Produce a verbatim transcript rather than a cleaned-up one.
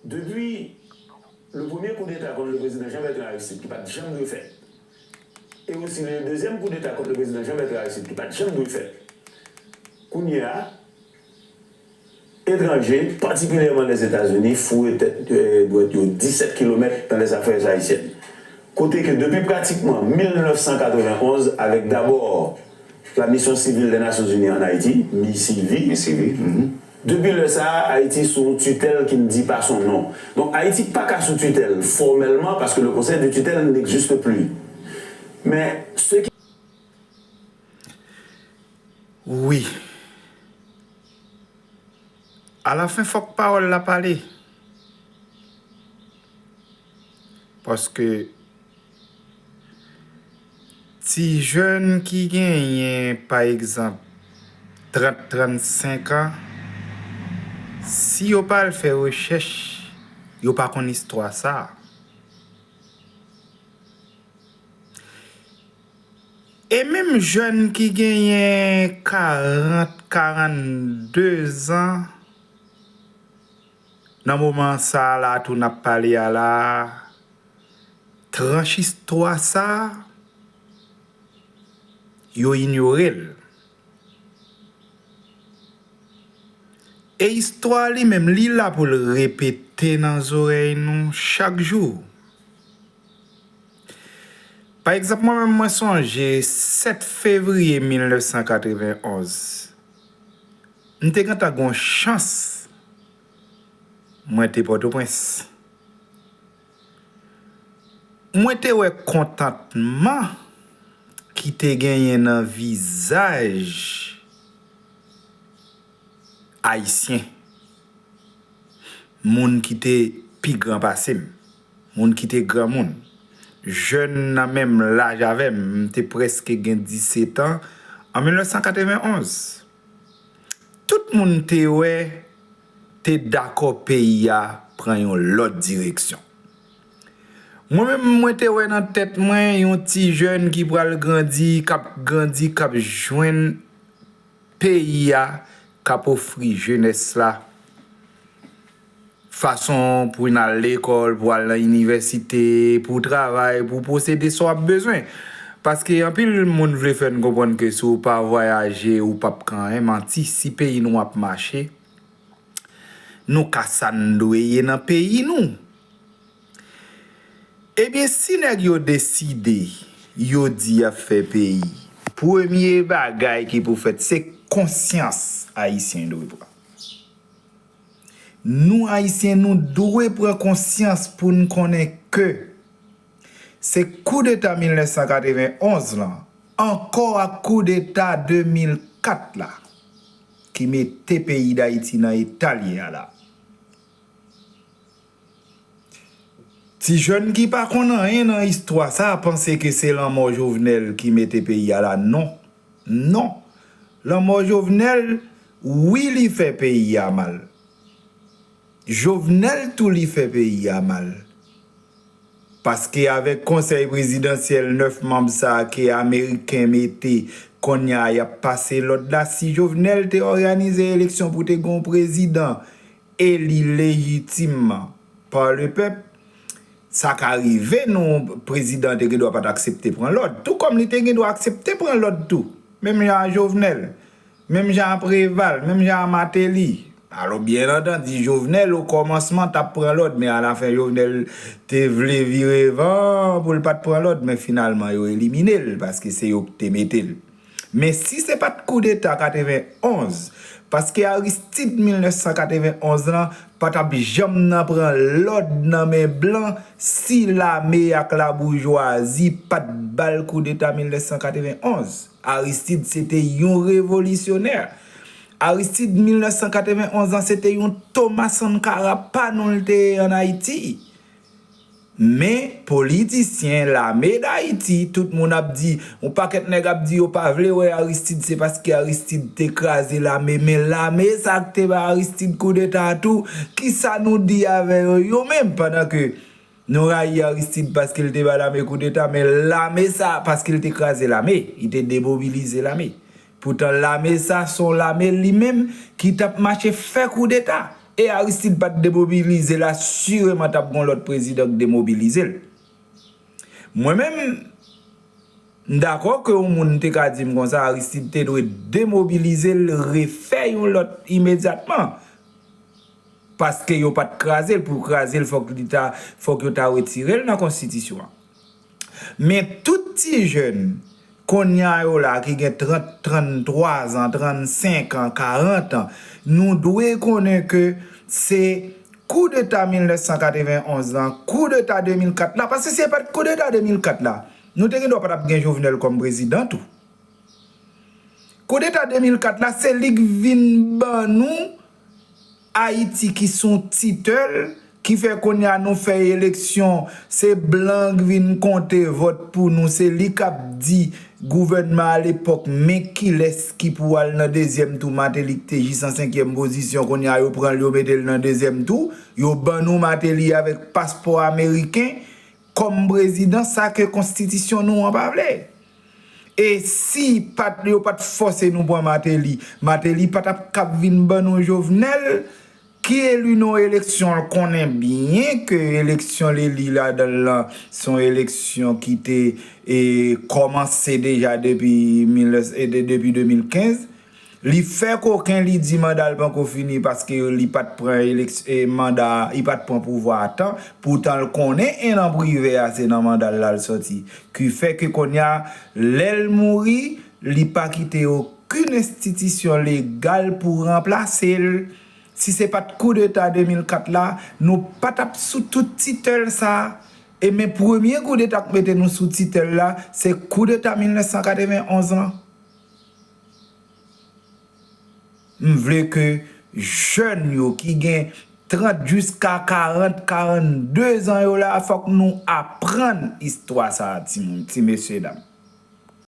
Depi le premye koudeta kont le prezidan Jean Bertrand Aristide ki pa t janm dwe fèt, e osi le dezyèm koudeta kont le prezidan Jean Bertrand Aristide ki pa t janm dwe fèt, kounye a, etranje, patikilyèman Lèzetazini, foure tèt, eh, dwèt yo disèt kilomèt nan lèzafè ayisyèn. Kote ke depi pratikman mil nèf san katrevenn onz, avèk dabò la Mission Civile des Nations Unies en Haïti, MICIVI, MICIVI, mhm. Depi lè sa a, Ayiti sou yon titèl qui ne dit pas son nom. Donk, Ayiti pa ka sou titèl fòmèlman, paske le conseil de tutelle n'existe plus. Men, ce qui Wi. Alafen, fòk pawòl la pale. Paske ti jèn ki genyen, pa egzanp, trant, trannsenk an, si yo pa al fè rechèch, yo pa konn istwa sa a. E menm jèn ki genyen karant, karannde zan, nan moman sa a la tou n ap pale a la a, tranch istwa sa a, yo inyore l. E istwa li menm, li la pou l repete nan zòrèy nou chak jou. Pa egzanp, mwen menm, mwen sonje sèt fevriye mil nèf san katrevenn onz, m te gentan gen yon chans, mwen te Pòtoprens. Mwen te wè kontantman ki te genyen nan vizaj Ayisyen, moun ki te pi gran pase m, moun ki te granmoun, jèn nan menm laj avè m, m te prèske gen disetan an mil nèf san katrevenn onz. Tout moun te wè, te dakò peyi a pran yon lòt direksyon. Mwen menm, mwen te wè nan tèt mwen yon ti jèn ki pral grandi, k ap grandi, k ap jwenn peyi a, k ap ofri jenès la fason pou n al lekòl, pou al nan inivèsite, pou travay, pou posede sa w ap bezwen. Paske anpil moun vle fè n konprann ke si w pa vwayaje, ou p ap ka anyen. Manti, si peyi nou ap mache, nou ka sa n dwe ye nan peyi nou. Ebyen, si nèg yo deside, yo di y ap fè peyi, premye bagay ki pou fèt, se konsyans Ayisyen dwe pran. Nou Ayisyen, nou dwe pran konsyans pou n konnen ke se koudeta mil nèf san katrevenn onz lan, ankò ak koudeta de mil kat la, ki mete peyi Dayiti nan eta l ye a la. Ti jèn ki pa konn anyen nan istwa sa a panse ke se lanmò Jovenel ki mete peyi a la. Non. Non. Lanmò Jovenel, wi, li fè peyi a mal. Jovenel tou, li fè peyi a mal. Paske avèk konsèy prezidansyèl nèf manm sa a ke ameriken mete, kounye a y ap pase lòd la, si Jovenel te òganize eleksyon pou te gen yon prezidan eli lejitimman pa le pèp, sa ka rive non, prezidan an te gen dwa pa t aksepte pran lòd. Tou kòm li te gen dwa aksepte pran lòd tou, menm jan a Jovenel, menm jan a Preval, menm jan a Martelly. Alò, byen antandi, Jovenel, okòmansman, t ap pran lòd, men alafen, Jovenel te vle vire van pou l pa t pran lòd, men finalman, yo elimine l, paske se yo ki te mete l. Men si se pa t koudeta katrevenn onz, paske Aristide mil nèf san katrevenn onz lan pa t ap janm nan pran lòd nan men blan si lame ak laboujwazi pa t ba l koudeta mil nèf san katrevenn onz. Aristide se te yon revolisyonè. Aristide mil nèf san katrevenn onz lan se te yon Thomas Sankara pa non l te ye ann Ayiti. Men politisyen, lame Dayiti, tout moun ap di, yon pakèt nèg ap di yo pa vle wè Aristide, se paske Aristide te kraze lame. Men lame sa k te bay Aristide koudeta a tou, kisa nou di avè yo, yo menm, pandan ke nou rayi Aristide paske l te bay lame koudeta, men lame sa, paske l te kraze lame, li te demobilize lame. Poutan lame sa se yon lame li menm ki t ap mache fè koudeta. e Aristide pa t demobilize l, asireman t ap gen yon lòt prezidan k demobilize l. Mwen menm, m dakò ke yon moun te ka di m konsa, Aristide te dwe demobilize l, refè yon lòt imedyatman. Paske yo pa t kraze l, pou kraze l, fòk li ta, fòk yo ta retire l nan konstitisyon an. Men tout ti jèn kounye a yo la ki gen trant, tranntwa zan, trannsenk an, karant an, nou dwe konnen ke se koudeta mil nèf san katrevenonz lan, koudeta de mil kat la, paske si se pa t koudeta de mil kat la, nou te gen dwa pa t ap gen Jovenel kòm prezidan tou. Koudeta de mil kat la, se li k vin ban nou Ayiti ki sou titèl, ki fè kounye a nou fè eleksyon, se blan k vin konte vòt pou nou, se li k ap di gouvènman alepòk, men kilès ki pou al nan dezyèm tou, Martelly ki te jis an senkyèm pozisyon, kounye a yo pran l, yo mete l nan dezyèm tou, yo ban nou Martelly avèk paspò ameriken kòm prezidan, sa ke konstitisyon nou an pa vle. E si pa t, yo pa t fòse nou pran Martelly, Martelly pa t ap kab vin ban nou Jovenel, ki eli nan yon eleksyon, l konnen byen ke eleksyon l eli ladan l lan, se yon eleksyon ki te, e, kòmanse deja depi mil, e, de, depi de mil kenz. Li fè koken, li di manda l panko fini paske li pa t pran eleks-, e, manda, li pa t pran pouvwa a tan. Poutan l konnen e nan prive a se nan manda l l al sòti. Ki fè ke kounye a, lè l mouri, li pa kite okenn enstitisyon legal pou ranplase l. Si se pa t koudeta de mil kat la, nou pa t ap sou tout titèl sa. E men premye koudeta k mete nou sou titèl la, se koudeta mil nèf san katrevenonz lan. M vle ke jèn yo ki gen trant jiska karant, karannde zan yo la, fòk nou aprann istwa sa a, timoun, ti mesye dam.